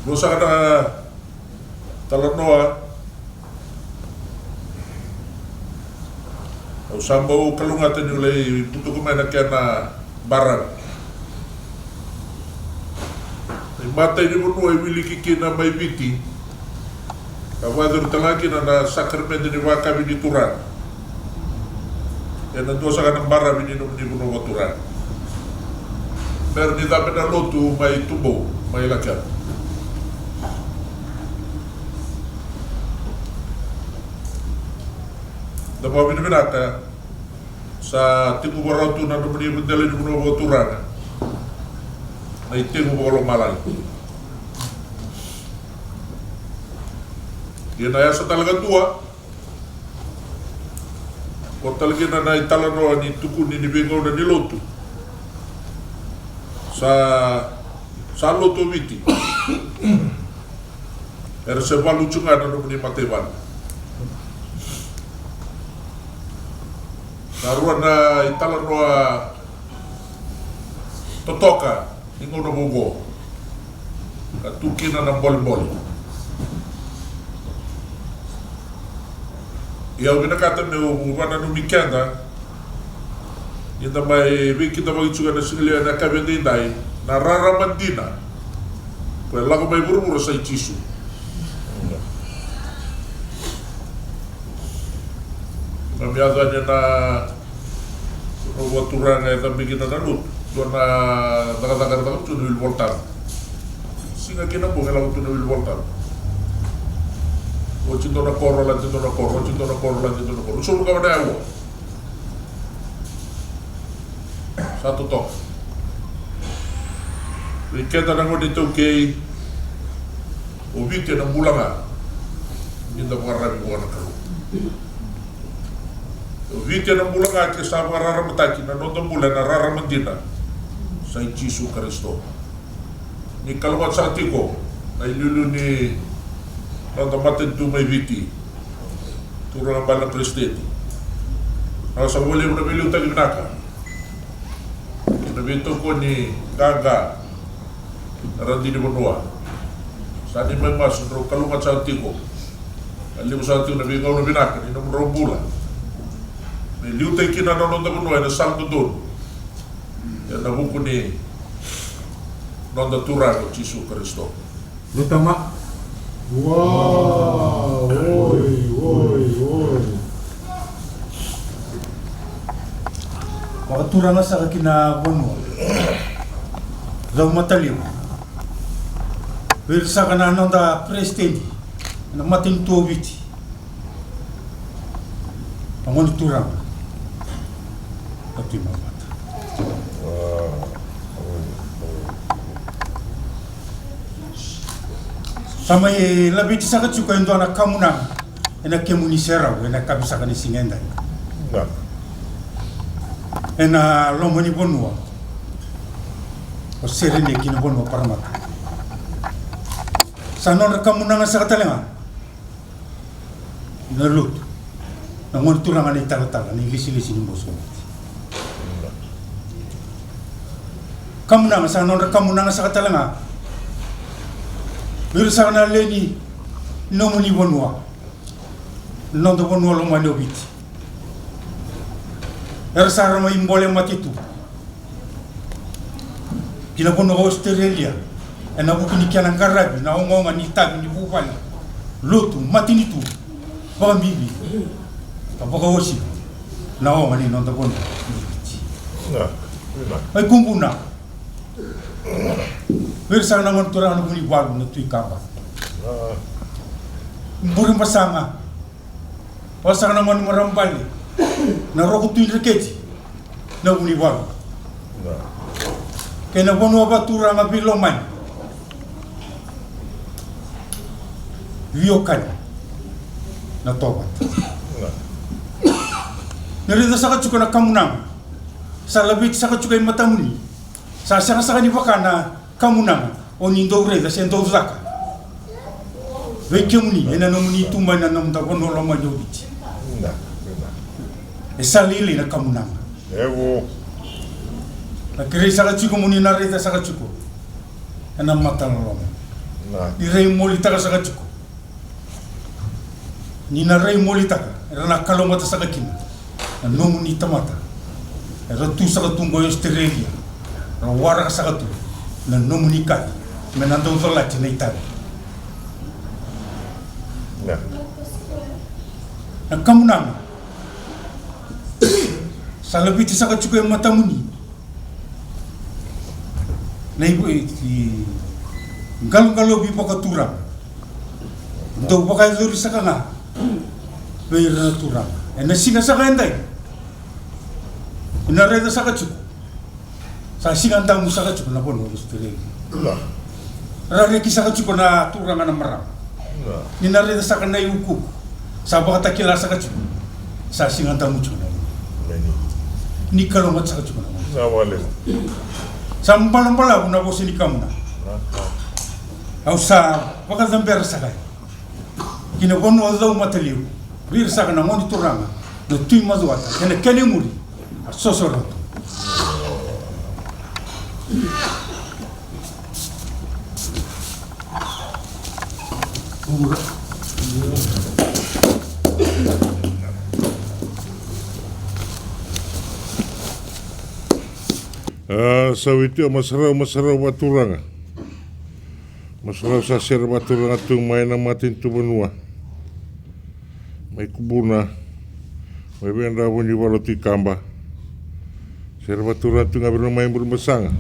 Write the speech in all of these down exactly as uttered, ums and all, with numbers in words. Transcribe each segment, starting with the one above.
Dua saka na talanoa. Au sa bau kalougata niu lai butuka mai na kena baravi. Na imatai ni vanua e wiliki kina mai Viti ka vakayacori tale ga kina na sakaramede ni vakavi ni turaga ena dua saka na baravi ni nomuni vanua vakaturaga. Mera ni cabe na lotu mai Tubou mai Lakeba. Da vakavinavinaka sa tekivu rawa tu na nomuni dela ni vanua vakaturaga na itegu vakalomalagi. Ia na yasa tale ka dua o tale kina na italanoa ni tukuni ni veigauna ni lotu. Sa, sa lotu o Viti. Era se valu tu ga na nomuni mataivalu. Na rua na italanoa totoka ni gauna vovou ka tu kina na bolebole. Ia au vinakata meu vakananumi keda ni da mai veikidavaki tu ga na siga levu ena yakavi edaidai, na rarama dina ko e lako mai vuravura sa i Jisu. Keimami yaco yani ena vanua vakaturaga e cabe kina na lotu. Dua na cakacaka era caka tu na wili Vola Tabu. Siga kina bogi e lako tu na wili Vola Tabu. Oti dua na koro, lade dua na koro, oti dua na koro, lade dua na koro. Ni sobu ka vaka na aua. Sa totoka. Vei keda na gone iTaukei, o Viti ena bula ga ni da vakararavi vua na Kalou. O Viti ena bula ga ke sa vakararamataki na noda bula ena rarama dina sa i Jisu Karisito. Ni kalougata saka tiko na iliuliu ni noda matanitu mai Viti, turaga bale na peresitedi. Sa vakalevu na veiliutaki vinaka kei na veitokoni qaqa na radini vanua. Sa ni mai masu, drau kalougata saka tiko. Ka levu saka tiko na veigauna vinaka ni nomudrau bula me liutaki kina na noda vanua ena sala dodonu ena vuku ni noda Turaga o Jisu Karisito. Lutama. Oi, oi, oi. Vakaturaga saka ki na vanua. Cau mataliu. Vei ira saka na noda peresitedi ena matanitu o Viti. A gone turaga. Ka tu i mamata. Sa mai laveti saka tiko e dua na kamunaga ena kemuni serau ena kavi saka ni siga edai. Ena loma ni vanua o Sereni ki na vanua Parramatta. Sa nodra kamunaga saka tale ga na lotu, na gone turaga na italatala, na ilisilisi ni Boso. Kamunaga, sa nodra kamunaga saka tale ga vei ira saka na lewe ni nomuni vanua, noda vanua lomani o Viti. Era sa ra mai bole mate tu ki na vanua o Australia ena vuku ni kena qaravi na ogaoga ni itavi ni vuvale, lotu, matanitu, vakabibi ka vakauasivi na oga ni noda vanua. Mai Kubuna, vei ira saka na gone turaga na Vunivalu, na Tui Kaba, Burebasaga, o saka na gone marama bale na Roko Tui Dreketi, na Vunivalu, kei na vanua vakaturaga veilomani, veiwekani, na Tovata. Ni raica saka tiko na kamunaga sa laveti saka tiko e matamuni, sa sega saka ni vaka na kamunaga o ni dau raica se dau caka vei kemuni ena nomuni tu mai na nomuda vanua lomani o Viti. E sa lailai na kamunaga. Na kerei saka tiko mo ni na raica saka tiko ena mata loloma. Ni rai molitaka saka tiko. Ni na rai molitaka, era na kalougata saka kina na nomuni tamata. Era tu saka tu qo e Australia, ra waraka saka tu na nomuni kaci me na dau colati na itavi. Na kamunaga sa laviti saka tiko e matamuni na i, i, i galugaluvi vakaturaga. Dau vakayacori saka ga vei ira na turaga. E na siga saka edai, e na raica saka tiko, sa siga damu saka tiko na vanua o Australia. Ra reki saka tiko na turaga na marama. Ni na raica saka na iukuuku, sa vakatakila saka tiko, sa siga damu tiko na vanua. Ni kalougata saka tiko na vanua. Sa balabalavu na vosa ni kamunaga. Au sa vakacabera saka ki na vanua cau mataliu, vei ira saka na gone turaga na Tui Macuata kei na kena imuri a Soso Ratu. A, sa witi o Masarau, Masarau Vaturaga. Masarau sa sere vaturaga tu mai na matanitu vanua, mai Kubuna, mai Veadra, Vunivalu, Tui Kaba. Sere vaturaga tu ga vei ira mai Burebasaga,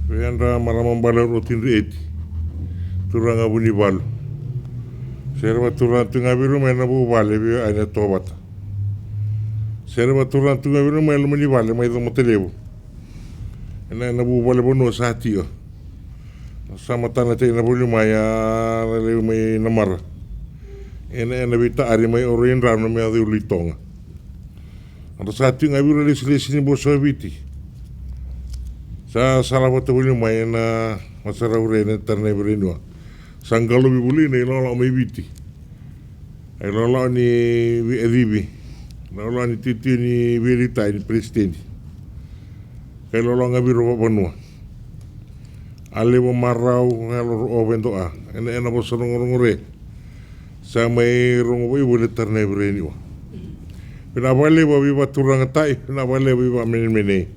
Veadra, marama bale o Rotidrieti, turaga Vunivalu. Sere vaturaga tu ga vei ira mai na vuvale vei Aina Tovata. Sere vaturaga tu ga vei ira mai Lomanivale, mai Comatalevu. Ena, ena vuvale vanua sa tio. Sa matana tei na voli mai a na levu mai na mara. Ena, ena veitaari mai Oroidranu me a cei Luitoga. Eda sa tio ga vei ira lesilesi ni boso Viti. Sa sala vata voli mai ena Masarau Re na tara na ivereniwa. Sa qalovi voli na ilawalawa mai Viti. A ilawalawa ni veiacivi, ilawalawa ni titio ni veiliutaki ni peresitedi, ka ilawalawa ga vei ira vakavanua. A levu marau, yalo ro ove doa ena, ena vosa rogorogo re. Sa mai rogo vei voli tara na ivereniwa. Vinaka vakalevu a veivaturaga tai, vinaka vakalevu a veivakamenemenei.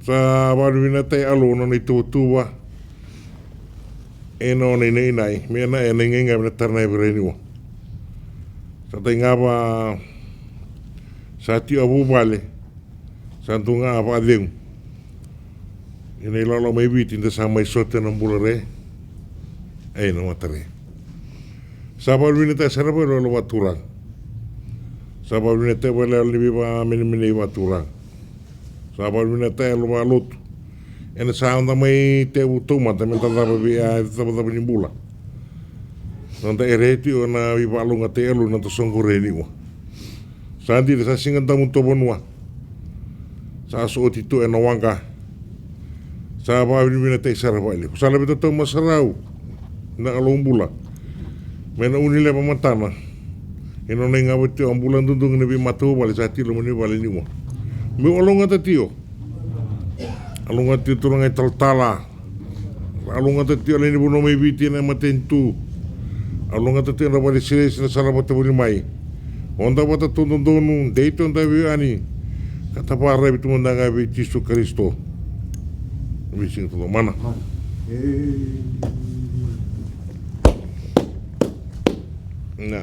Sa vakavinavinaka tai a lou nona ituvatuva. Ena nona inainai me na, ena iqaiqai me na tara na ivereniwa. Sa tai ga va, sa tio a vuvale, sa dua ga a vakacegu. Ena ilawalawa mai Viti da sa mai sote na bula re. Ei na mata re. Sa vakavinavinaka sara vakalevu a vaturaga. Sa vakavinavinaka vakalevu ni veivakamenemenei vaturaga. Sa vakavinavinaka e loma ni lotu. Ena sa da mai tevu taumada me da cava vei a cavacava ni bula. Noda ere tio na veivakalougata e yalo na da soqo re niua. Sa dina sa siga damu tu vanua. Sa so oti tu ena waqa. Sa vakavinavinaka sara vakalevu. Sa laveta tau Masarau na kalou bula. Me na uni leva matana. E nona igava tio a bula duduga na veimatavuvale sa tilo mani vale niua. Meu kalougata tio. Kalougata tio turaga italatala. Kalougata tio a lai ni vanua mai Viti ena matanitu. Kalougata tio na vakalesilesi na sala vata voli mai. Oda vata tu dodonu, dei tu oda veiwekani. Ka ta vakaravi tu mada ga vei Jisu Karisito. Veisiga tu mana. Na.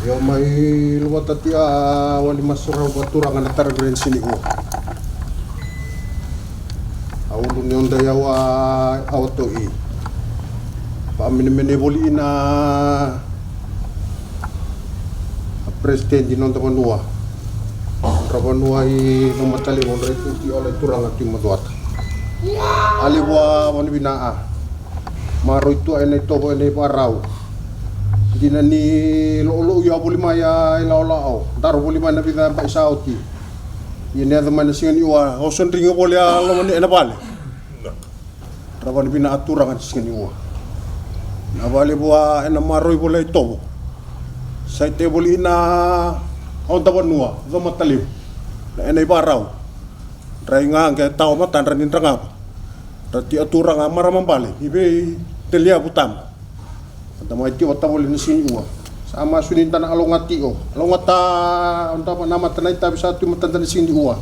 Io mai luvata tio a wali Masarau vaturaga na tara Brensi ni ua. A ulu ni oda yau a awa to'i. Vakamenemenei voli ina a peresitedi ni noda vanua. Nodra vanua i Lomatalevu, nodra itutu i Ola i Turaga Tui Macuata. A levu a vanavinaa. Maroi tu a ena itovo ena ivarau. Dina ni lo'u lo'u ia voli mai a ilaolao. Daro voli mai na vica e bai sa oti. Ia ni yaco mai na siga ni ua, o sodriga voli a loma ni ena vale. Ra vanavinaa turaga ni siga ni ua. Na vale vua ena maroi voli a itovo. Sa i tevoli ina oda vanua, Comatalevu. Na ena ivarau. Rai ga qe tawa matadra ni dragava. Ra ti'a turaga marama bale ni vei Teliavu Tabu. Mada mai ti'o tavoli na siga ni ua. Sa masu ni dana aloga ti'o. Aloga ta, da na mata na itavi sa tu i matada na siga ni ua.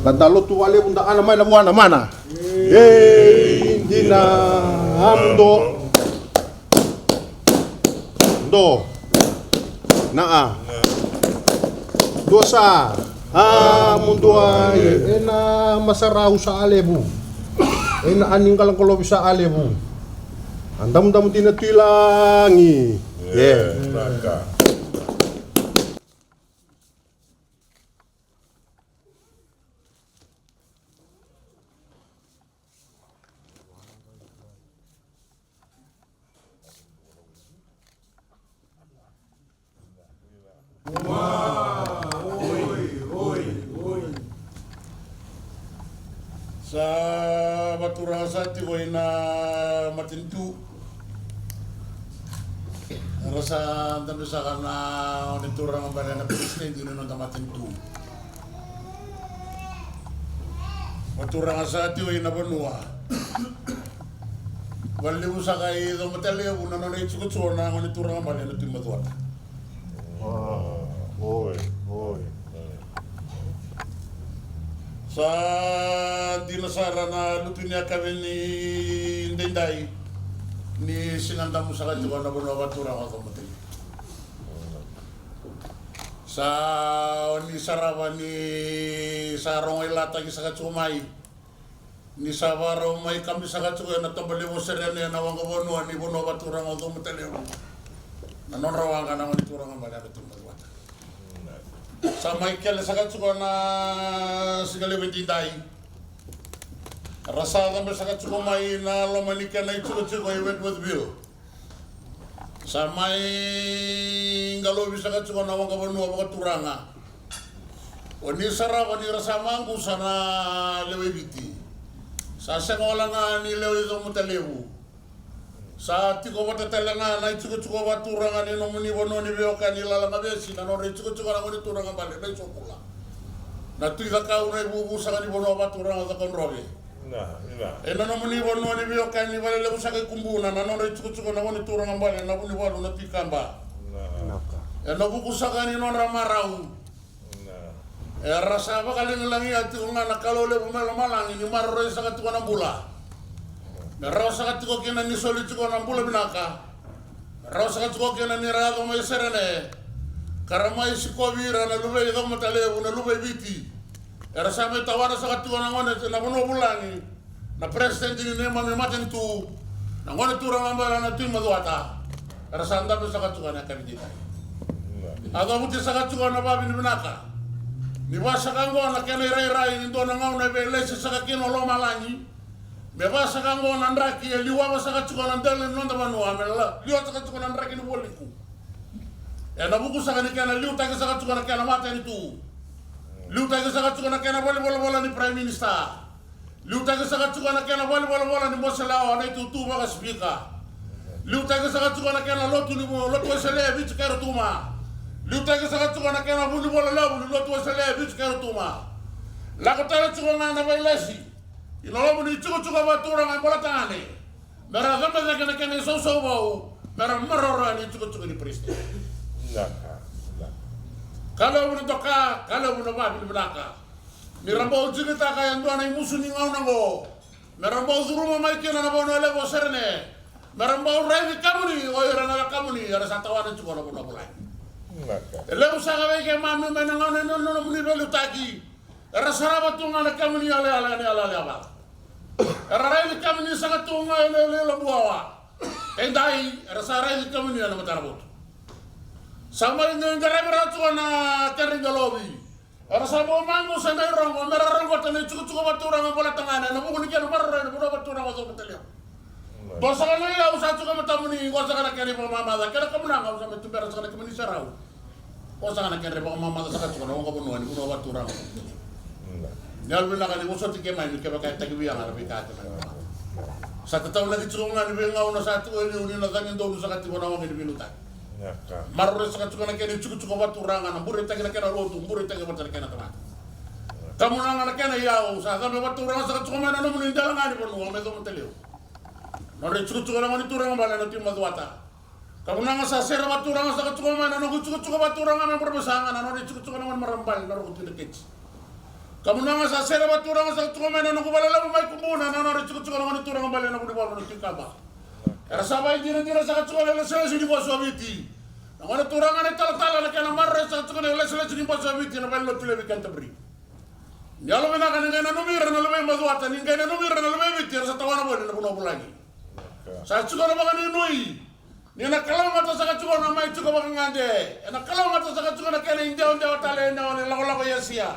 Mada lotu valevu da ana mai na vuana mana. Ei dina amudo. Do. Na a. Dua sa. A mudua e. Ena masarau sa a levu. Ena ani qalaqalovi sa a levu. A damudamu dina tu i lagi. E. Sa vaturaga sa tiko ina matanitu. Era sa dabe saka na gone turaga bale na president ni noda matanitu. Vaturaga sa tiko ina vanua. Valevu saka i Comatalevu na nona icukocua na gone turaga bale na Tui Macuata. Oi, oi. Sa dina sara na lutu ni yakavi ni daidai ni siga damu saka tiko na vanua vaturaga o Comatalevu. Sa o ni sarava ni sa rogo ilataki saka tiko mai. Ni sa varau mai kabi saka tiko ena toba levu o Serene na waqa vanua ni vanua vaturaga o Comatalevu. Na nodra waqa na gone turaga bale na Tui Macuata. Sa mai kele saka tiko na siga levu e daidai. Ra sa cabe saka tiko mai na loma ni kena icukociko i Wentworthville. Sa mai qalovi saka tiko na waqa vanua vakaturaga. O ni sarava ni ra sa maqusa na lewe i Viti. Sa sega wale ga ni lewe i Comatalevu. Sa tiko vata tale ga na icukociko vakaturaga ni nomuni vanua ni veiwekani Lalagavesi na nodra icukociko na gone turaga bale na isokula. Na Tui Cakau na ivuvu saka ni vanua vakaturaga o Cakaudrove. Ena nomuni vanua ni veiwekani Valelevu saka i Kubuna na nodra icukociko na gone turaga bale na Vunivalu na Tui Kaba. Ena vuku saka ni nodra marau. Era sa vakalagilagia tiko ga na Kalou levu mai lomalagi ni maroroi saka tiko na bula. Me rawa saka tiko kina ni soli tiko na bula vinaka. Me rawa saka tiko kina ni ra yaco mai Serene. Ka ra mai sikovi ira na luve i Comatalevu na luve i Viti. Era sa mai tawana saka tiko na gone na vanua vulagi. Na peresitedi ni neimami matanitu, na gone turaga bale na Tui Macuata. Era sa dabe saka tiko na yakavi dina. A cavuti saka tiko na vavinavinaka. Ni vasaka oqo na kena irairai ni dua na gauna e veilesi saka kina o lomalagi. Me vasaka oqo na draki e liwava saka tiko na dela ni noda vanua me liwa saka tiko na draki ni vualiku. Ena vuku saka ni kena liutaki saka tiko na kena matanitu. Liutaki saka tiko na kena valenivolavola ni Prime Minister. Liutaki saka tiko na kena valenivolavola ni bose lewa na itutu vakasipika. Liutaki saka tiko na kena lotu ni lotu Wesele e Viti kei Rotuma. Liutaki saka tiko na kena vunivola levu ni lotu Wesele e Viti kei Rotuma. Lako tale tiko ga na vailesi i na lovu ni cukacuka vaturaga e Bolatagane. Me ra cabe cake na kena isausau vou me ra maroroya na icukacuka ni peresitedi. Ka levu na doka, ka levu na vavinavinaka. Ni ra bau digitaka e dua na imusu ni gauna oqo me ra bau curuma mai kina na vanua levu o Serene. Me ra bau raici kemuni o ira na wekamuni era sa tawana tiko na vanua vulagi. E levu saka vei keimami mai na gauna ni nomuni veiliutaki. Era sarava tu ga na kemuni yaloyalo ena yaloyalo yavata. Era raici kemuni saka tu ga ena yaloyalo buawa. Edaidai era sa raici kemuni ena matana votu. Sa mai qaravi rawa tu ga na kedra iqalovi. Era sa bau maqusa na irogo me ra rogota na icukucuku vaturaga Bolatagane ena vuku ni kena maroroi na vanua vaturaga o Comatalevu. Dua saka na iyau sa cuka matamuni, qo saka na kena ivakamamaca, kena kamunaga au sa mai tubera saka na kemuni serau. Qo saka na kedra ivakamamaca saka cuka na waqa vanua ni vanua vaturaga. Ni yalovinaka ni vosoti keimami kevaka e takivia ga na veika keimami. Sa tataunaki cuka ga ni veigauna sa tiko e liu ni na cagi donu saka tiko na waqa ni veiliutaki. Maroroi saka cuka na kena icukucuku vaturaga, na bureitaki na kena lotu, bureitaki vata na kena tamata. Kamunaga na kena iyau, sa cabe vakaturaga saka tiko mai na nomuni dela ga ni vanua mai Comatalevu. Nodra itikotiko na gone turaga bale na Tui Macuata. Kamunaga sa sere vakaturaga saka tiko mai na noqu itikotiko vakaturaga mai Burebasaga, na nodra itikotiko na gone marama bale na Roko Tui Dreketi. Kamunaga sa sere vakaturaga saka tiko mai na noqu valelevu mai Kubuna, na nodra itikotiko na gone turaga bale na Vunivalu na Tui Kaba. Era sa vakaidinadina saka tiko na lesilesi ni vosa o Viti. Na gone turaga na italatala na kena maroroi saka tiko na lesilesi ni vosa o Viti na valenilotu levu i Canterbury. Ni yalovinaka ni qai nanumi ira na luvei Macuata, ni qai nanumi ira na luvei Viti, era sa tawana voli na vanua vulagi. Sa tiko na vakanuinui ni na kalougata saka tiko na mai tiko vakagade, ena kalougata saka tiko na kena idewadewa tale ena ilakolako i Asia.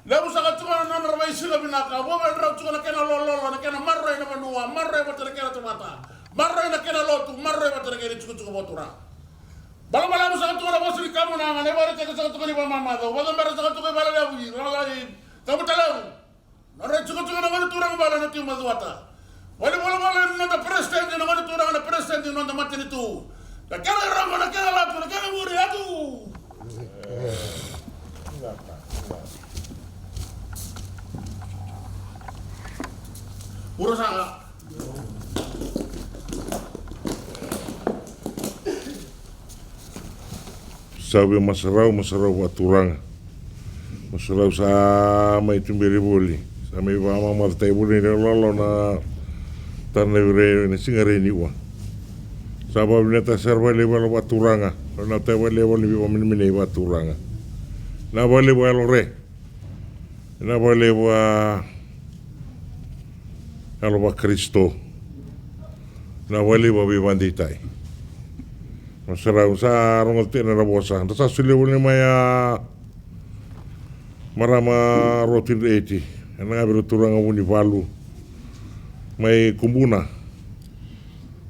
Levu saka tiko na nodra veisiga vinaka, vuavuadrau tiko na kena lololo, na kena maroroi na vanua, maroroi vata na kena tamata, maroroi na kena lotu, maroroi vata na kena itikotiko vakaturaga. Balabalavu saka tiko na vosa ni kamunaga, na ivakaraitaki saka tiko ni vakamamaca, vakacabera saka tiko i valelevu, i lalai, Camatalevu. Nodra itikotiko na gone turaga bale na Tui Macuata. Valenivolavola ni noda peresitedi na gone turaga, na peresitedi ni noda matanitu. Na kena irogo, na kena latu, na kena muri, yatu. Ura saka. Sa vei Masarau, Masarau vakaturaga. Masarau sa mai tuberi voli, sa mai vakamamacataki voli na ilawalawa na tara na veirai na siga rai ni ua. Sa vakavinakataka sara vakalevu vakaturaga, vakavinakataka vakalevu na veivakamenemenei vakaturaga. Na vakalevu a yalo re. Na vakalevu a yalo vaKarisito. Na vakalevu a veivakadeitai. Masarau sa rogoca tiko na vosa. Da sa solia voli mai a marama Roko Tui Dreketi. Ena gavi ira turaga Vunivalu mai Kubuna.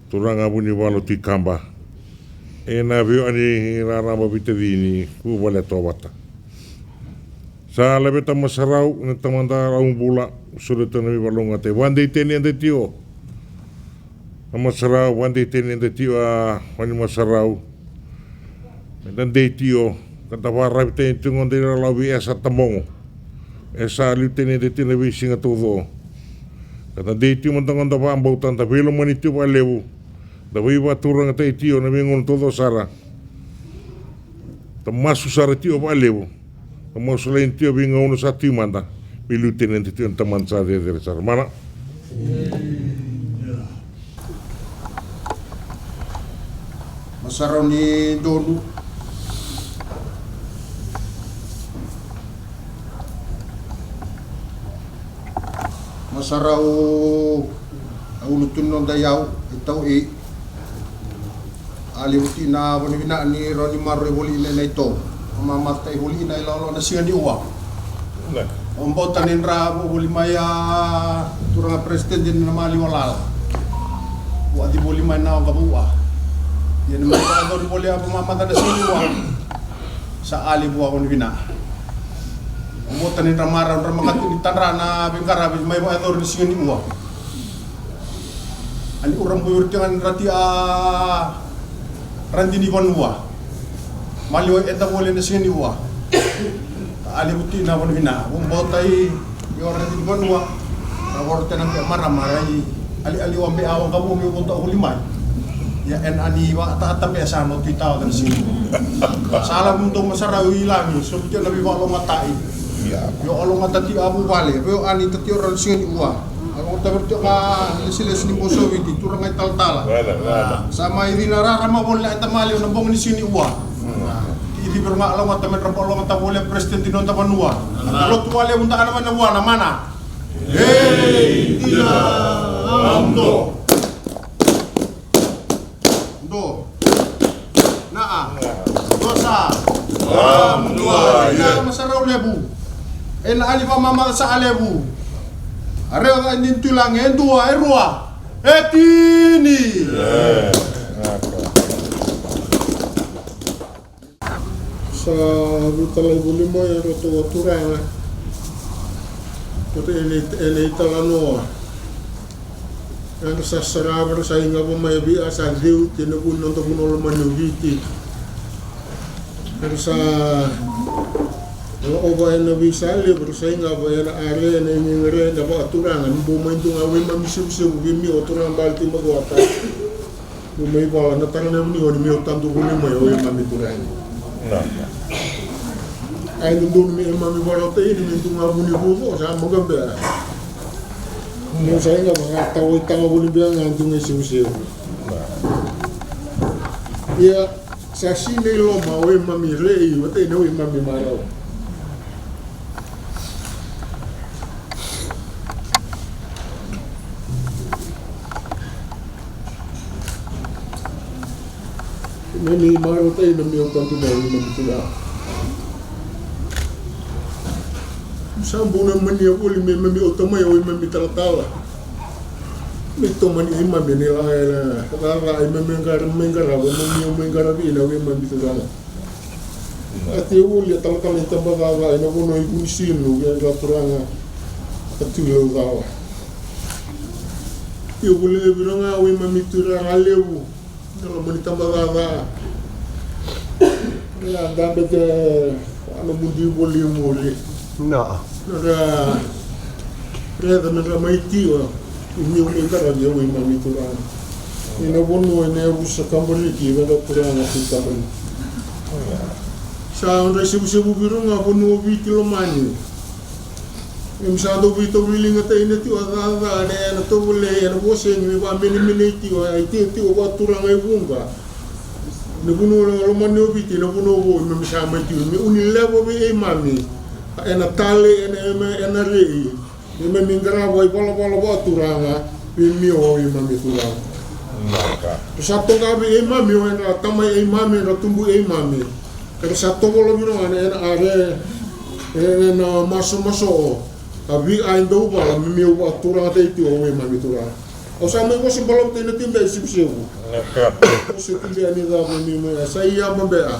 Turaga Vunivalu Tui Kaba. Ena veiwai ni raraba veitacini ku vale tovata. Sa laveta Masarau na tamada au bula, sureta na veivakalougatataki. Vakadeitaki ni yada tio. A Masarau, vakadeitaki ni yada tio a Vani Masarau. Meda dei tio, ka da vakararavi tani tiko qo da ilawalawa vei Esa Tabogo. Esa liuteni eda tiko na veisiga taucoko. Ka da dei tio mada qo da vakabauta, da veilomani tio vakalevu. Da veivakaturagataki tio na veigauna taucoko sara. Da masu sara tio vakalevu. Da masulaki tio veigauna sa tui mada. Me liuteni eda tio na tamada sa cecere sara. Mana. Masarau ni donu. Masarau a ulutu ni noda iyau e tau i. A levu tina voni vina ni rawa ni maroroi voli ina ina i tou. Mamatai voli ina i lalo na siga ni ua. Vakabauta ni dra voli mai a turaga president ni na maliwa lala. Vadi voli mai na oga vua. Ia ni mai vadi voli a vamamata na siga ni ua. Sa a levu a voni vina. Vakabauta ni dra mara dra magati ni tadra na veiqaravi mai vadi voli na siga ni ua. Ani ura bui ura tiga ni rati a radi ni vanua. Maliwa e tavoli na siga ni ua. Ka a levu tina voni vina. Vabautai i o radi ni vanua. Ra voro tena be marama rai. Ali ali wa be a wanga vumi vota huli mai. Ia ena ani wa ata ata be sa no tui tawa tena siga ni ua. Sa la mudo masara i lagi. So tena vi wa longa tai. Io a longa tati a vuvale. Veo ani tati o ra na siga ni ua. A logo taverti o ka lesilesi ni bosoviti turaga i talatala. Sa mai cina rarama voli na e tamali o na bogi ni siga ni ua. Ki i civiro ga a logo tamedra bo logo tavoli a presidenti noda vanua. Na lotu vale vunda ana mai na vua na mana. Ei tina amdo. Do. Naa. Do sa. Amdo. Masarau levu. Ena ali vamamala sa a levu. A reo ga ni tulagi e dua e rua e tini. Sa vutalai voli mai e roto o turaga. Koto ena italanoa. Era sa sarava era sa igava mai a via sa ceu kei na vu ni noda vanua lomani o Viti. Era sa Ova ena veisa levu era sa iqava ena are ena iqaqara ena vakaturaga ni bau mai dua ga wei mami sevusevu vei mi o turaga bale ti macuata. Bau mai vala na tara na vuni oni mi o tadu vuni mai o wei mami turaga. Ai dodonu me e mami varauta ini me dua ga vuni vuco sa maga bea. Mo sa iqava ga tawai taga vuni bea ga dua ga i sevusevu. Ia. Sa sinai loma o wei mami rei vata ina wei mami marau. Mami marau tai na mi o tantu mai wei mami tuna. Sa bau na mani a voli me mami o tamai o wei mami talatala. Me tomani e mami ni la e la la e mami qara mai qara o mami o mai qara vei na wei mami tuna. A te voli a talatala i tabacava ena vanua i Vunisinu vei a turaga a Tui Laucala. Ia voli e vira ga wei mami turaga levu na loma ni tabacava. Ia dabe te ana mudi voli e muri. Na. Nodra reta nodra mai tio. Niu mai qaravi au i mami turaga ina vanua ena yavusa kabariki veda turaga tu kabariki. Sa odra isevusevu vei rau ga vanua o Viti lomani. Em sa dau veitauriliga tai na tio a caca ena tovolei ena vosegi me vamenemenei tio a i tio tio vakaturaga e vuqa. Na vanua lomani o Viti na vanua vou me sa mai tio me uni levo vei ei mami. Ena tale ena ena rei. Ia me mi qarava i valavala vakaturaga vei mio i mami turaga. Ra sa toqavi ei mami o era tamai ei mami era tubu ei mami. Era sa tovola viro ga na ena are ena masomaso a vi ai dau vala me mio vakaturaga tai tio o ei mami turaga. Au sa mai vosa balavu tai na tibe i sevusevu. Vosa tibe ni cava ni mai a sa i aba bea.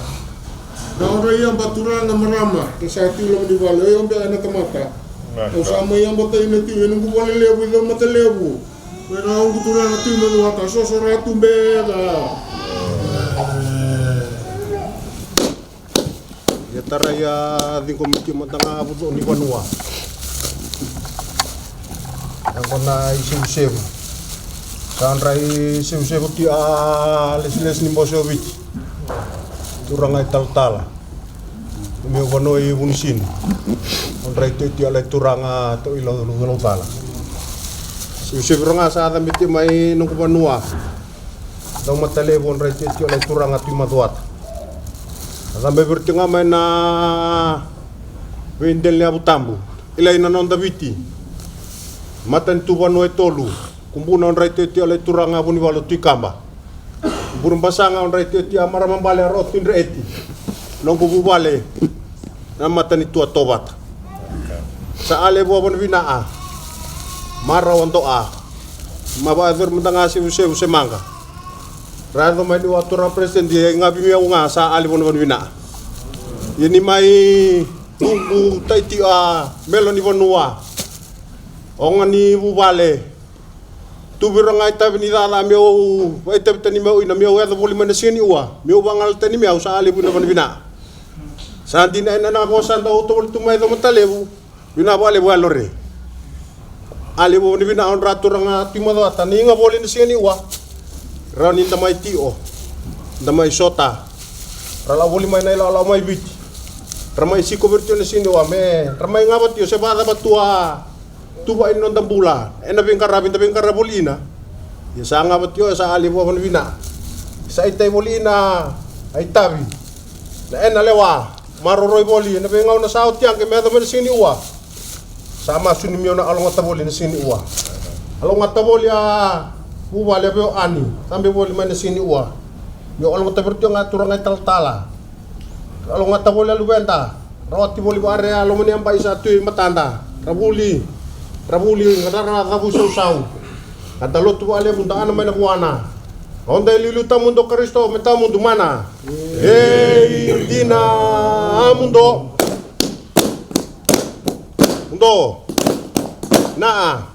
Na odra i aba turaga marama ke sa tio loma ni vale o i aba ena tamata. Au sa mai yabata ina tiu e noqu vale levu i Caumata levu. Ena oqu turaga Tui Macuata soso ra tu beka. Ia tarai a ciqomi tio mada ga vuco ni vanua. Yaqona i sevusevu. Sa dra i sevusevu tio a lesilesi ni bose o Viti. Turaga i talatala. Meu vanua i Vunisinu. Odra i tio tio a lai turaga tau i lau lau cala. Siusiu viro ga sa cabe tio mai noqu vanua. Dau matalevu odra i tio tio a lai turaga Tui Macuata. A cabe viro tio ga mai na veideli ni yavu tabu. I lai na noda Viti. Matanitu vanua e tolu. Kubuna odra i tio tio a lai turaga Vunivalu Tui Kaba. Burubasaga odra i tio tio a marama bale a roti dre eti. Noqu vuvale na matanitu a tovata. Sa a levu a vanavinaa. Marau a doa. Ma vaayacori mada ga sevusevu se maqa. Ra yaco mai niu a turaga president ia i gavi mi au ga sa a levu na vanavinaa. Ia ni mai tubu tai tio a melo ni vanua. Oga ni vuvale. Tu viro ga itavi ni caca meu vaitavi tani meu ina meu yaco voli mai na siga ni ua meu vagala tani meu sa a levu na vanavinaa. Sa dina ena na vosa dau tovoli tu mai Caumata levu. Vinaka vakalevu a lore. A levu vanavinaa odra turaga Tui Macuata ni ga voli na siga ni ua. Rawa ni da mai tio. Da mai sota. Ra lau voli mai na ilawalawa mai Viti. Ra mai siko vei ira tio na siga ni ua me ra mai gava tio se vakacava tu a. Tuva i noda bula ena veiqaravi da veiqaravi voli ina. Ia sa gava tio sa a levu a vanavinaa. Sa itai voli ina a itavi. Na ena lewa maroroi voli ena veigauna sa oti age me yaco mai na siga ni ua. Sa masu ni mio na alogata voli na siga ni ua. Alogata voli a vuvale a veo ani. Cabe voli mai na siga ni ua. Mio alogata vei ra tio ga turaga i talatala. Ra alogata voli a luveda. Ra oti voli va'area a loma ni abai sa tu i matada. Ra vuli. Ra vuli ra ra cavu sausau. Ka da lotu va'alevu da ana mai na vuana. Oda e liuliu tamudo Karisito me tamudu mana. Ei dina a mudo. Mudo. Na'a.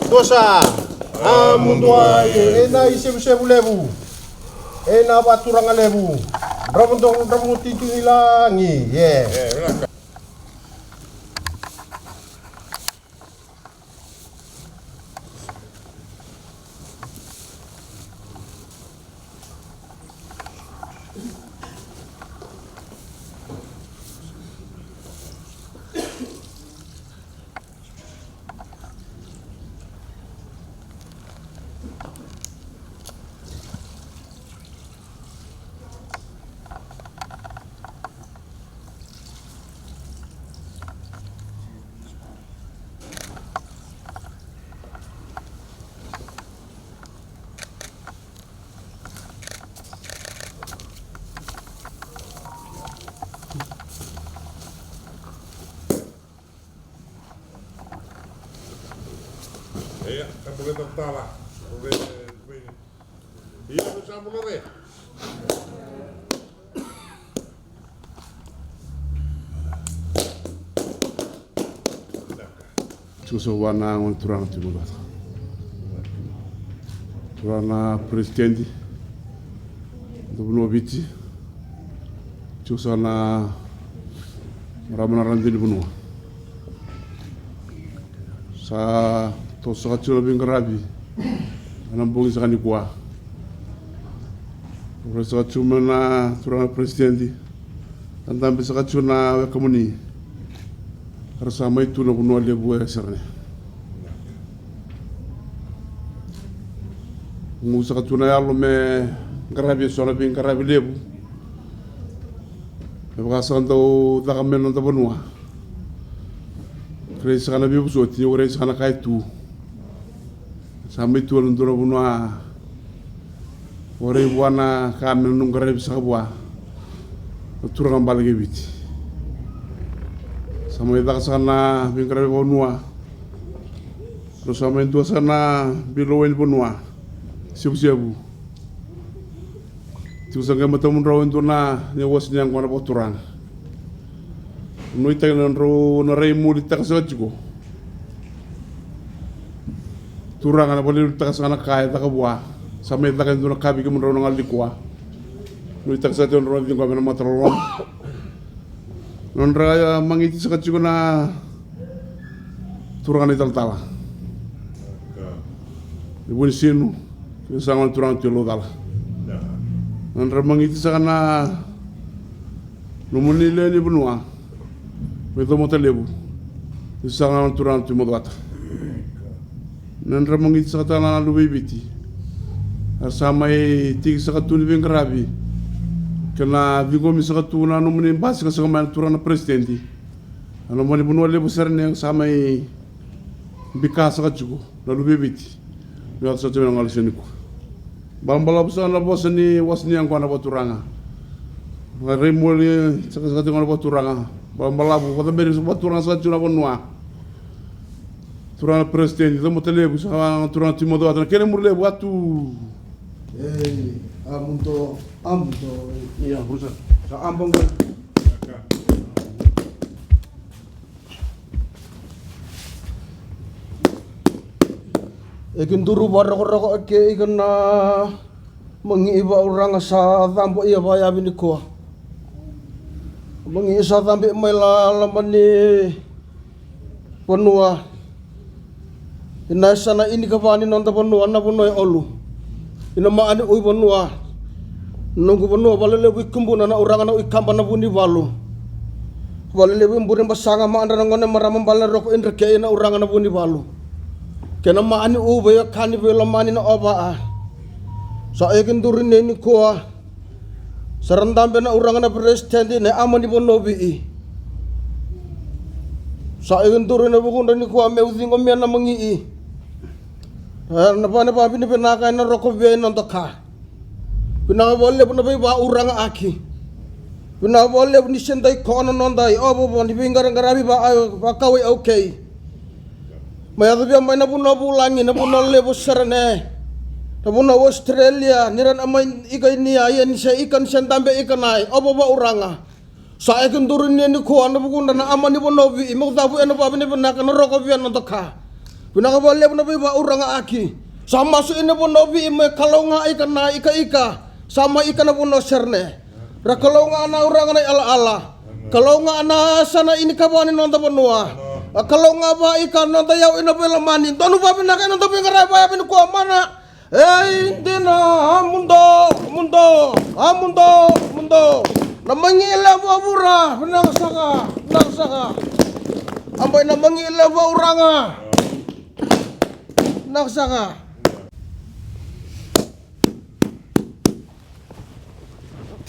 Dosa. A mudo ai e na i sevusevu levu. E na vaturaga levu. Drava dogo, drava titi ni lagi, e. Ia, ka bula e talatala. Bula e, bula e. Ia, me sa bula re. Tiko sa vua na gone turaga tiko vata. Turaga na peresitedi. Da vanua Viti. Tiko sa na marama na radini vanua. Sa toso saka tiko na veiqaravi ena bogi saka nikua. Rai saka tiko mai na turaga na peresitedi. Sa dabe saka tiko na wekamuni. Era sa mai tu na vanua levu e Serene. Gu saka tu na yalo me qaravi eso na veiqaravi levu. Me vaka sa dau caka mai na noda vanua. Kerei saka na veivosoti, kerei saka na ka e tu. Sa mai tu ena dua na vanua. Warai vua na ka me na noqu qaravi saka vua na turaga bale kei Viti. Sa mai caka saka na veiqaravi vanua. Rau sa mai dua saka na veilewe ni vanua. Sevusevu. Tiko sa qai matamudrau e dua na, na wasi ni yaqona vakaturaga. Nuitaki na drau na rai mulitaka saka tiko. Turaga na vakalevulevutaka saka na ka e caka vua. Sa mai caka e dua na ka vei kemudrau na galu nikua. Nuitaka saka tiko na drau na ciqoma ena mata loloma. Nodra magiti saka tiko na turaga na italatala. E Vunisinu, e sa gona turaga tu e Laucala. Nodra magiti saka na nomuni lewe ni vanua. Mai Comota Levu, e sa gona turaga tu e Macuata. Nodra magiti saka tale na luve i Viti. Era sa mai tiki saka tu ni veiqaravi. Kei na ciqomi saka tu na nomuni basika saka mai na turaga na peresitedi. Na nomuni vanua levu Serene sa mai bika saka tiko na luve i Viti. Ni vaka saka tiko na galu saka nikua. Balabalavu saka na vosa ni wasi ni yaqona vakaturaga. Rai moli saka saka tiko na vakaturaga. Balabalavu vakacaberi saka vakaturaga saka tiko na vanua. Turaga na peresitedi, Comota Levu, sa turaga tiko Macuata, na kena muri levu, atu. Ei, a mudo, a mudo. Ia, rusa. Sa a boga. E ki duru varokoroko eke ika na magi i vauraga sa cabo ia vayavi nikua. Magi sa cabe mai la lama ni vanua. Ina yasana inikava ni noda vanua na vanua e Olu. Ina maani ui vanua. Noqu vanua valelevu i Kubuna na uraga na ui kaba na Vunivalu. Valelevu i Burebasaga maadra na gone marama bale na roko idra kei na uraga na Vunivalu. Kei na maani u veiwekani veilomani na ovaa. Sa eke duru nei nikua. Sa ra dabe na uraga na peresitedi na ama ni vanua vii. Sa eke duru ina vukudra nikua meu ciqomia na magii. Era na vane vavinavinaka ena rokovia i noda ka. Vinaka vakalevu na veivauraaki. Vinaka vakalevu ni se dai koa na noda i ovova ni veiqaraqaravi vakawai aukei. Mai yaco via mai na vanua vulagi na vanua levu Serene. Na vanua Australia ni ra na mai ika i nia ia ni se ika ni se dabe ika na i ovova uraga. Sa eke duru nia nikua na vukudra na ama ni vanua vii meu cavu ena vavinavinaka na rokovia na noda ka. Vinaka vakalevu na veivauraaki. Sa masu ina vanua vii me kalougaka ika na ika ika. Sa mai ika na vanua Serene. Ra Kalou ga na uraga na i alaala. Kalou ga na yasana inikava ni noda vanua. A Kalou ga vaika noda iyau ina veilomani. Donu vavinaka ena noda veiqaravi vaya vei nikua mana. Ei dina, a mudo, mudo, a mudo, mudo. Na magi e levu a vura, vinaka saka, vinaka saka. A bai na magi e levu a uraga. Vinaka saka.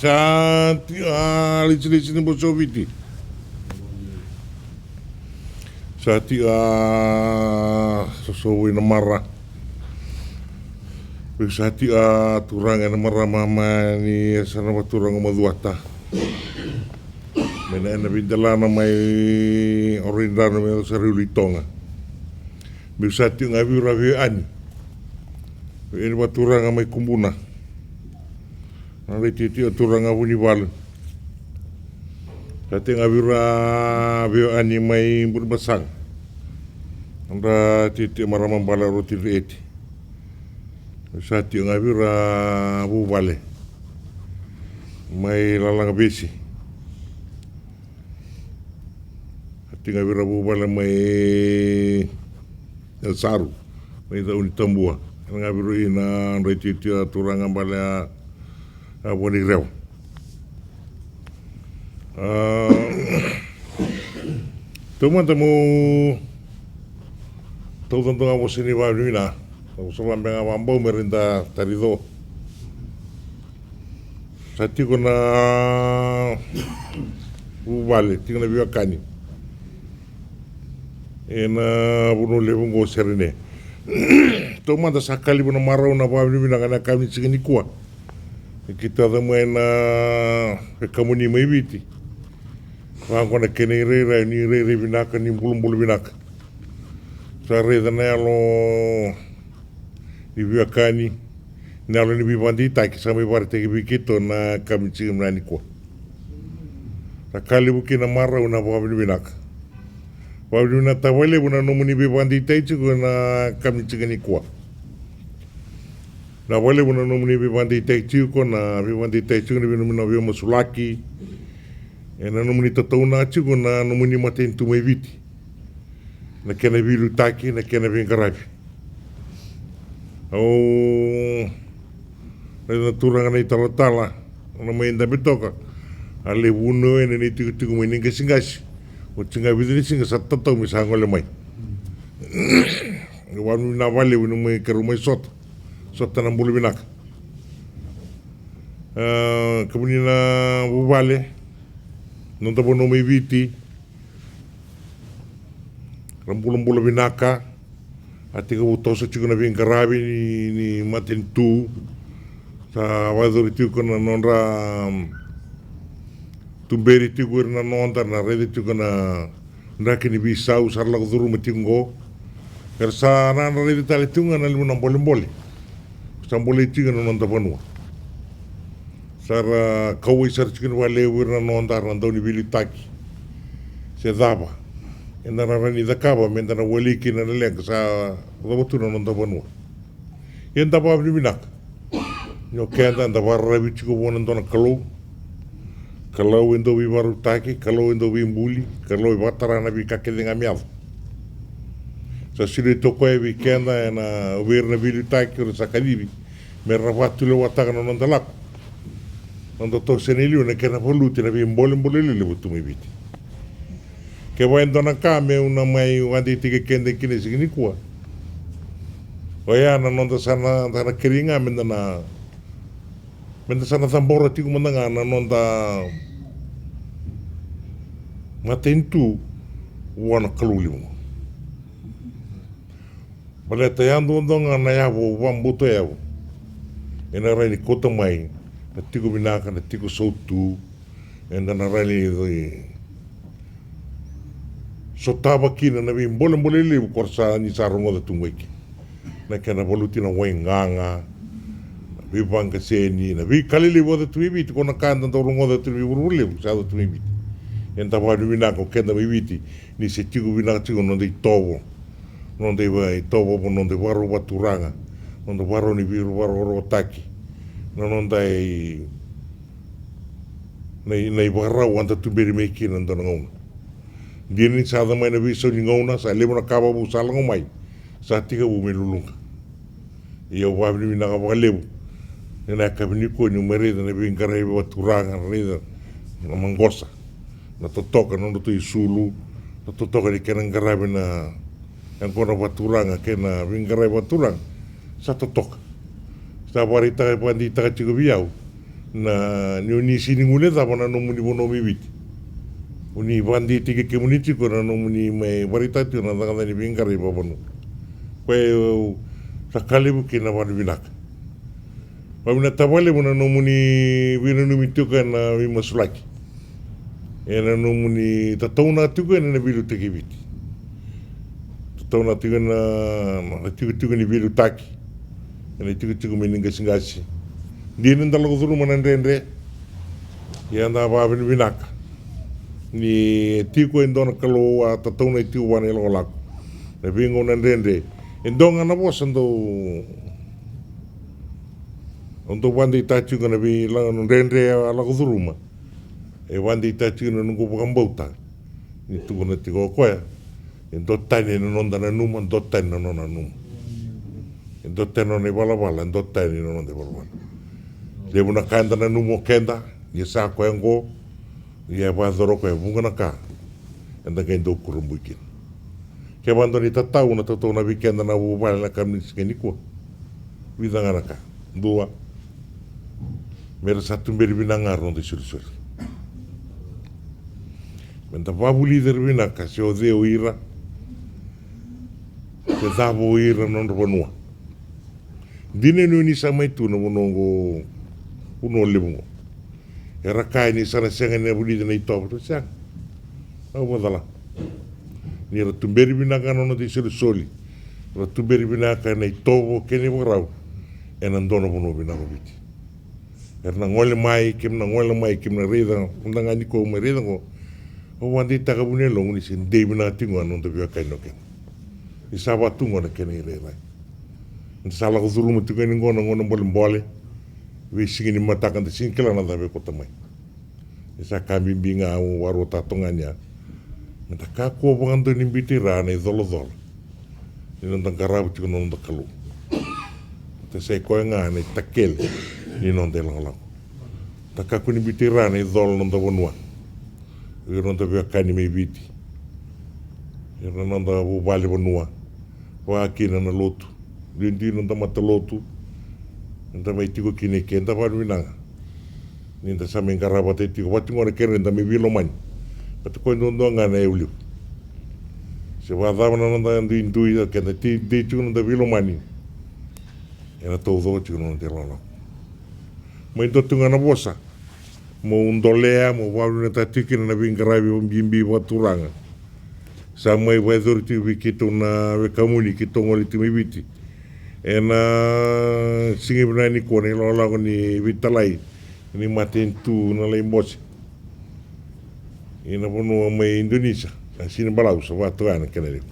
Sa tiko a litsilitsi ni bose o Viti. Sa tiko a sosovu ina mara. Vei sa tiko a turaga ena marama mai ni yasana vakaturaga o Macuata. Mai na ena veidelana mai Oroidranu mai Yaco Sara i Ulu i Toga. Meu sa tiko ga vei ira veiwekani. Veiwekani vakaturaga mai Kubuna. Na rai tiko a turaga Vunivalu. Sa tiko ga vei ira veiwekani mai Burebasaga. Na rai tiko marama bale Rotiri Eti. Sa tiko ga vei ira vuvale mai Lalagavesi. Sa tiko ga vei ira vuvale mai Saru, mai Caunitabua. Ena ga vei ira ina rai tiko a turaga bale a, a Vuanirewa. A, taumada meu tauca dua ga vosa ni vavinavinaka. Au sa vabega vabau me raida tarico. Sa tiko na vuvale, tiko na veiwekani ena vanua levu oqo o Serene. Taumada sa ka levu na marau na vavinavinaka na yakavi ni siga nikua. E keitou yaco mai na vekamuni mai Viti. Vaqo na kena irairai, ni irairai vinaka, ni bulabula vinaka. Sa raica na yalo ni veiwekani, na yalo ni veivakadeitaki sa mai vakaraitaki vei keitou na yakavi ni siga nikua. Sa ka levu kina na marau na vakavinavinaka. Vakavinavinaka vakalevu na nomuni veivakadeitaki tiko na yakavi ni siga nikua. Na vakalevu na nomuni veivakadeitaki tiko, na veivakadeitaki tiko na vei nomuni na veimasulaki. Ena nomuni tataunaka tiko na nomuni matanitu mai Viti. Na kena veiliutaki, na kena veiqaravi. Au raica na turaga na italatala, na mai dabe toka. A lai vunau ena neitikotiko mai ni qasikasi. Oti ga vica ni siga sa tatau me sa gole mai. Au vakavinavinaka vakalevu ni mai keirau mai sota. Sota na bula vinaka. A, kemuni na vuvale, noda vanua mai Viti. Ra bulabula vinaka. A tekivu toso tiko na veiqaravi ni, ni matanitu. Sa vakayacori tiko na nodra, mm, tuberi tiko ira na noda, na raica tiko na draki ni veisau sa ra lako curuma tiko oqo. Era sa na, na raica tale tiko ga na levu na bolebole sa bolei tiko na noda vanua. Sa ra kauwai sara tiko vakalevu ira na noda, ra na dau ni veiliutaki se cava eda na rawa ni cakava meda na wali kina na leqa sa cava tu na noda vanua. Ia da vakavinavinaka ni o keda eda vakararavi tiko vua na dua na Kalou. Kalou e dau veivakarautaki, Kalou e dau veibuli, Kalou e vakatara na veika kece ga me yaco. Sa solia tu o koya vei keda ena, vei ira na veiliutaki era sa kacivi me ra vakatulewataka na noda lako. Noda toso e liu na kena valuti na veibolebole lelevu tu mai Viti. Kevaka e dua na ka meu na mai vakadeitaki keda kina e siga nikua, oya na noda sa na, sa na kerei ga meda na, meda sa na cabora tiko mada ga na noda matanitu vua na Kalou levu. Baleta ya duadua ga na yavu, au vakabauta yavu, ena rawa ni kauta mai na tiko vinaka, na tiko sautu, eda na rawa ni sotava kina na veibolebole levu ko ra sa, ni sa rogoca tu mai kina. Na kena valuti na waigaga, na veivaqaseni, na veika lelevu yaco tu mai Viti, ko na ka eda dau rogoca tu mai vuravura levu sa yaco tu mai Viti. Eda vakavinavinaka o keda mai Viti ni se tiko vinaka tiko na noda itovo, noda iva-, itovo, noda ivakarau vakaturaga, noda ivakarau ni veivakarokorokotaki, na noda i na, na ivakarau a da tuberi mai kina na dua na gauna. Dina ni sa yaco mai na veisau ni gauna, sa levu na ka vakavou sa lako mai, sa tekivu me luluqa. Ia au vakavinavinaka vakalevu ena yakavi nikua niu mai raica na veiqaravi vakaturaga, raica na maqosa, na totoka na nodratou isulu, na totoka ni kena qaravi na yaqona vakaturaga kei na veiqaravi vakaturaga. Sa totoka. Sa vakaraitaka, vakadeitaka tiko vei au na, ni o ni sega ni gole cava na nomuni vanua mai Viti. O ni vakadeitaki kemuni tiko na nomuni mai vakaraitaka tiko na cakacaka ni veiqaravi vakavanua. Koya au sa ka levu kei na vakavinavinaka. Vakavinavinaka vakalevu na nomuni veinanumi tiko ena veimasulaki, ena nomuni tataunaka tiko ena veiliutaki e Viti. Tataunaka tiko ena, na tikotiko ni veiliutaki, ena tikotiko mai ni qasikasi. Dina ni da lako curuma na dredre. Ia da vakavinavinaka ni tiko e dua na Kalou a tataunaki tiko vua na ilakolako na veigauna dredre. E dua ga na vosa dau, dau vakadeitaka tiko na vei, na dredre a lako curuma. E vakadeitaka tiko na noqu vakabauta ni tukuna tiko o koya, e dua tani na noda nanuma, dua tani na nona nanuma. E dua tani na nona ivalavala, e dua tani na noda ivalavala. Levu na ka eda nanuma o keda ni sa koya oqo, ia e vakayacora o koya e vuqa na ka eda qai dau kurabui kina. Kevaka dua na itatau na tataunaka vei keda na vuvale na yakavi ni siga nikua, vica ga na ka. Dua, me ra sa tuberi vinaka ga na noda isolisoli. Me da vakavulici ira vinaka se o cei o ira, se cava o ira na nodra vanua. Dina ni o ni sa mai tu na vanua oqo, vanua levu oqo. Era kaya ni sa na sega ni vulici na itovo, tu sega. Au vakacala. Ni ra tuberi vinaka na noda isolisoli, ra tuberi vinaka na itovo kei na ivakarau ena dua na vanua vinaka o Viti. Era na gole mai, keimami na gole mai, keimami na raica, mada ga nikua mai raica oqo. Au vakadeitaka vuniyaloqu ni se dei vinaka tiko ga na noda veiwekani o keda. Ni sa vaka tu oqo na kena irairai. Da sa lako curuma tiko yani oqo na gauna bolebole. Veisiga ni mataka da sega ni kila na cava e kauta mai. E sa ka bibi ga au vakaruataka toka ga ni ya, me da kakua vakadua ni biuti ira na icolacola ni noda qarava tiko na noda Kalou. Da sa i koya ga na itakele ni noda ilakolako. Da kakua ni biuti ira na icola na noda vanua. Ira na noda veiwekani mai Viti, ira na noda vuvale vanua, vaka kina na lotu. Duidui na noda matalotu eda mai tiko kina i ke, da vakavinavinaka ni da sa mai qarava vata tiko, vata tiko na kena da mai veilomani. Vata koya duadua ga na yau levu. Se vakacava na noda duidui, keda dei tiko na noda veilomani, ena taucoko tiko na noda ilakolako. Mai dua tu ga na vosa meu dolea, meu vakavinavinakataka tiko kina na veiqaravi bibi vakaturaga sa mai vakayacori tiko vei keitou na wekamuni, keitou gole tiko mai Viti ena siga vinaka nikua, na ilakolako ni veitalai ni matanitu na Lai Bose ina vanua mai Indonesia. A sini balau sa vatoka na kena levu.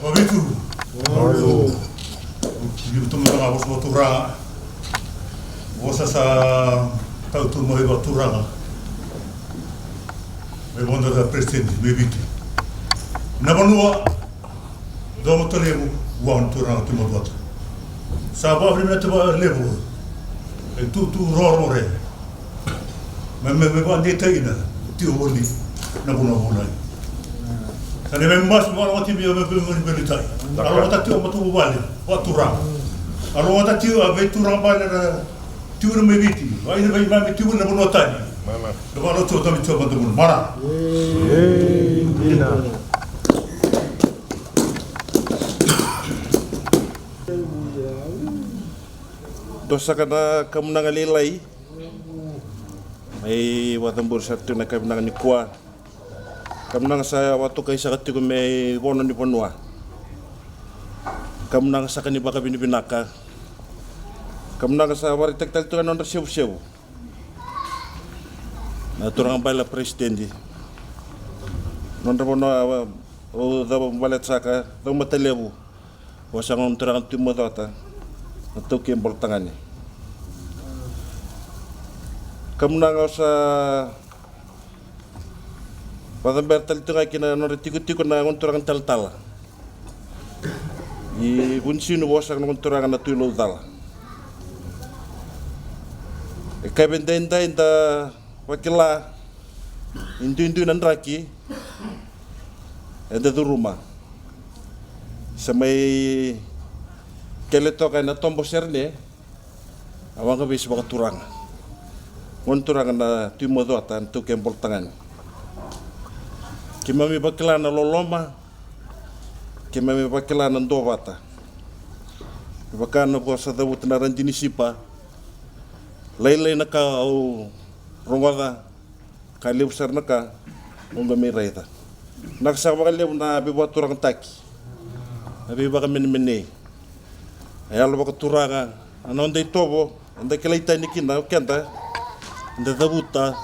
Vavitu. Vavitu. Ni vutu mada ga vosa vakaturaga. Vosa sa tau tu mai vakaturaga. Mai voda da president mai Viti. Na vanua. Domo talevu, vua na turaga Tui Macuata. Sa vakavinavinaka vakalevu. E tutu roro re. Me, me, me vakadeitaina tio voli na vanua vulagi. Sa ne me masu vakalavati via me vevevelitai. Alo vata tio matavuvale vakaturaga. Alo vata tio a veituraga vale na tio na mai Viti. Vaina veimami tio na vanua tani. Na vakalotu o tami tio matavuna. Mana. Ei, dina. Dua saka na kamunaga lailai. Mai vakacaburi sara tiko na kamunaga nikua. Kamunaga sa vakatokai saka tiko me vono ni vanua. Kamunaga saka ni vakavinavinaka. Kamunaga sa vakaraitaki tale tiko na nodra sevusevu na turaga bale na president. Nodra vanua, au cava baleta saka, cau matalevu. Vosa gona turaga Tui Macuata, na taukei Bolotagane. Kamunaga, au sa vacabera tale tu ga kina nodra tikotiko na gone turaga ni talatala. I Vunisinu vosa na gone turaga na Tui Laucala. E kaive daidai da vakila ni duidui na draki eda curuma. Sa mai kele toka ena tobo sere ne a waqa veisi vakaturaga. Gone turaga na Tui Macuata, na taukei Bolatagane. Keimami vakila na loloma, keimami vakila na duavata. Me vaka na vosa cavuta na Radi ni Sipa. Lailai na ka au rogoca, ka levu sara na ka au qai mai raica. Vinaka saka vakalevu na veivakaturagataki, na veivakamenemenei. E yalo vakaturaga na noda itovo, eda kilai tani kina o keda, eda cavuta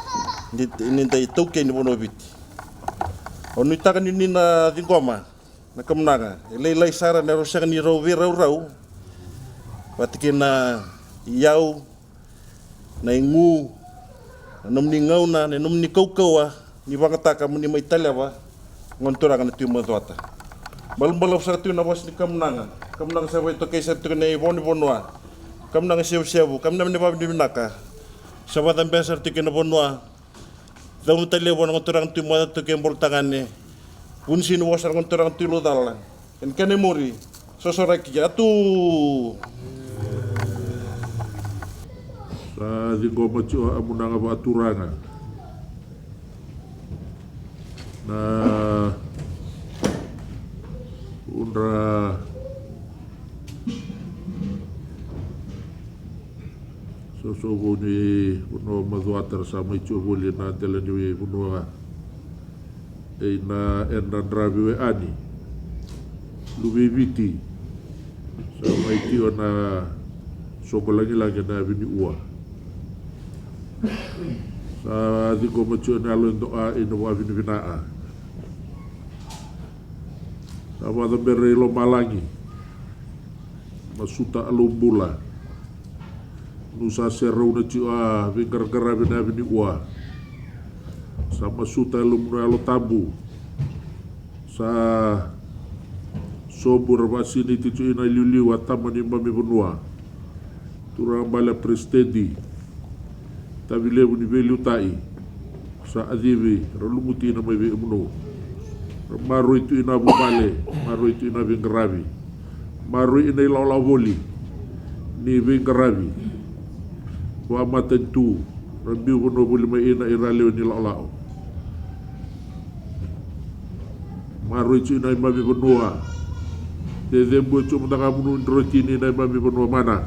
ni da itaukei ni vanua o Viti. Au nuitaka ni ni na ciqoma na kamunaga. E lailai sara na rau sega ni rau veiraurau vata kei na iyau, na igu, na nomuni gauna, na nomuni kaukauwa ni vagataka mo ni mai taleva, gone turaga na Tui Macuata. Balabalavu sara tiko na vosa ni kamunaga. Kamunaga sa vakaitokani sara tiko na ivonivanua. Kamunaga sevusevu, kamunaga ni vavinavinaka. Sa vakacabea sara tiko na vanua. Cau tale vua na gone turaga na Tui Macuata, taukei Bolatagane. Vunisinu vosa na gone turaga na Tui Laucala. Ena kena imuri, sosoraki a tu. Sa ciqoma tiko a munaga vakaturaga na udra soso vou ni vanua Macuata ra sa mai tiko voli na dela ni vanua. Ei na Edra Draviwe Ani, luve i Viti, sa mai tiko na soqo lagilagi na Viniua. Sa ciqoma tiko na yalo e doa ina vakavinavinaa. Sa vakacabera i lomalagi. Masuta a lou bula. Nu sa serauna tiko a veiqaraqaravi na Viniua. Sa masuta e lomanu Yalo Tabu. Sa sobu ra vakasinaiti tiko ina iliuliu a tama ni mami vanua. Turaga bale a peresitedi. Tavi levu ni veiliutai. Sa acivi ra lumuti ina mai vei Emunou. Ra maroi tu ina vuvale, maroi tu ina veiqaravi. Maroi ina ilawalawa voli ni veiqaravi. Vakamatanitu ra biu vanua voli mai ina ira lewe ni lawalawa. Maroi tu ina imami vanua. Cecebu e tu mada ga munu drotini ina imami vanua mana.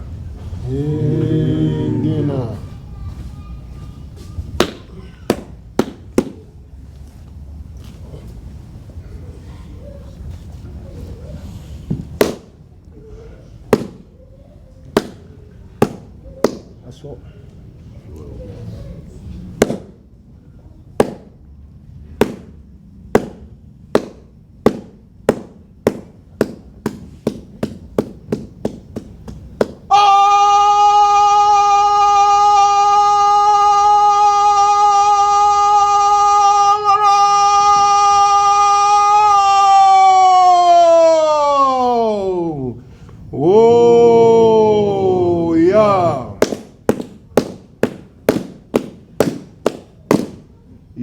E dina. Aso.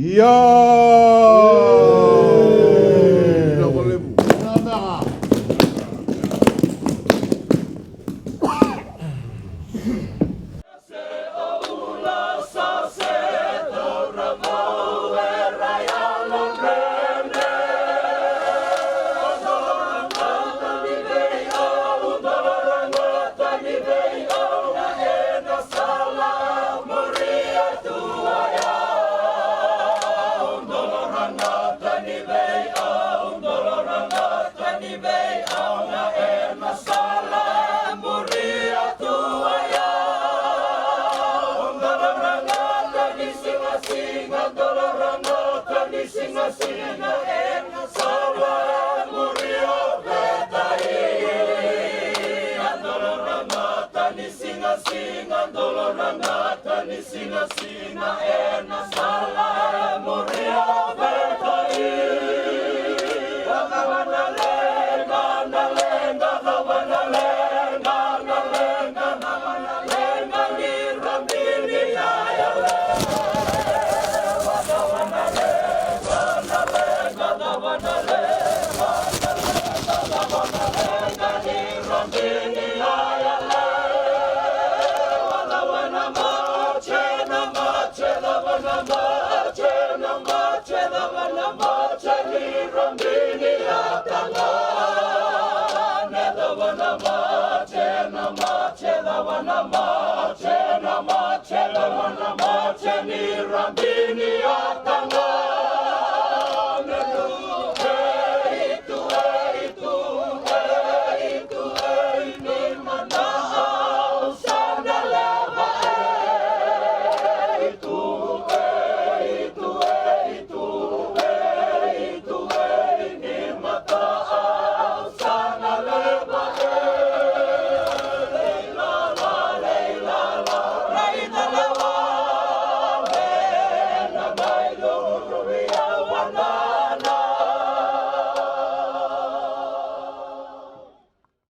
Ia. Singa, singa, dolo ragata ni singa, singa.